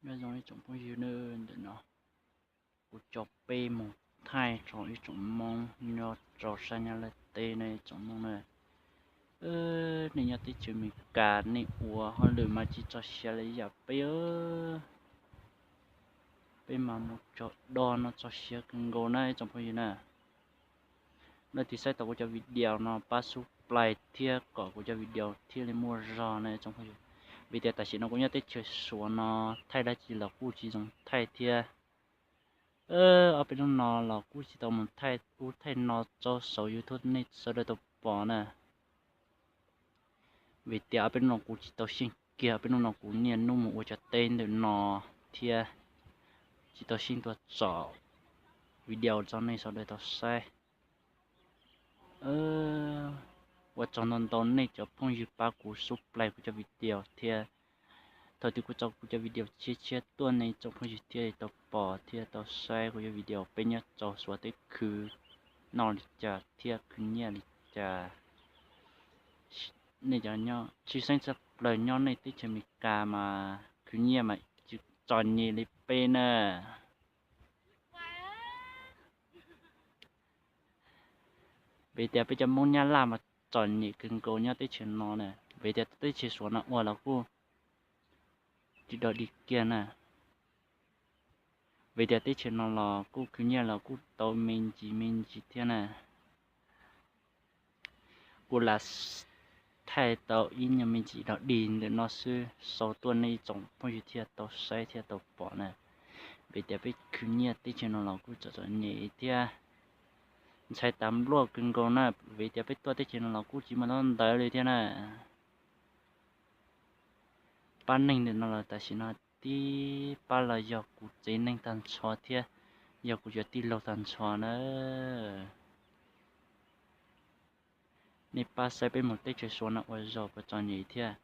Nyob zoo ib tsoom phooj ywg na, ntawm no kuv coj peb mus thaij rau ib tsoom Hmoob nyob rau sab Nyab Laj teb na ib tsoom Hmoob na. Nej nyob teb chaws Amelikas nej ua hauj lwm mas tsis txog siav li yam peb, peb mas mus txog do no txog siav kawg nkaus na ib tsoom phooj ywg na. Leej twg saib tau kuv cov video no pab subscribe thiab kom kuv cov video thiaj li muaj zog na ib tsoom phooj ywg. Vim tias tam sim no kuv nyob teb chaws Suav no thaij dab tsi los kuj tsis zoo thaij thiab. Ob peb hnub no los kuj tsis tau mus thaij ub thaij no tso saum YouTube nej sawv daws tau pom na. Vim tias ob peb hnub no kuv tsis tau xyeej kiag, ob peb hnub no kuv niaj hnub mus ua cov teb ntawm no thiab tsis tau xyeej tuaj tso video rau nej sawv daws tau saib. Ua tsaug ntau ntau nej cov phooj ywg pab kuv subscribe kuv cov video thiab. Thaum twg kuv tso kuv cov video tshiab tshiab tuaj nej tsoom phooj ywg thiaj li tau pom thiab tau saib kuv cov video peb nyob rau Suav teb khwv noj li cas thiab khwv nyiaj li cas. Nej cov nyob tshwj xeeb tshaj plaws nyob nej teb chaws Amelikas mas khwv nyiaj mas tsis txom nyem li peb na. Vim tias peb cov Hmoob Nyab Laj mas txom nyem kawg nkaus nyob teb chaws no na, vim tias teb chaws Suav no ua los kuj tsis dog dig kiag na. Vim tias teb chaws no los kuj khwv nyiaj los kuj tau me ntsis me ntsis thiab na. Kuv lam thaij tau ib nyuag me ntsis dog dig ntawm no xwb sau tuaj nej tsoom phooj ywg thiaj tau saib thiaj tau pom na. Vim tias peb khwv nyiaj teb chaws no los kuj txom txom nyem thiab ntshai tas npluaj kawg nkaus na. Vim tias peb tuaj teb chaws no los kuj tsis muaj ntaub ntawv li thiab na. Pab neeg ntawm no los tam sim no tib pab los yog kuv tsev neeg tag nrho thiab yog kuv cov tij laug tag nrho na. Nej pab saib peb mus teb chaws Suav no ua zog puas txom nyem thiab.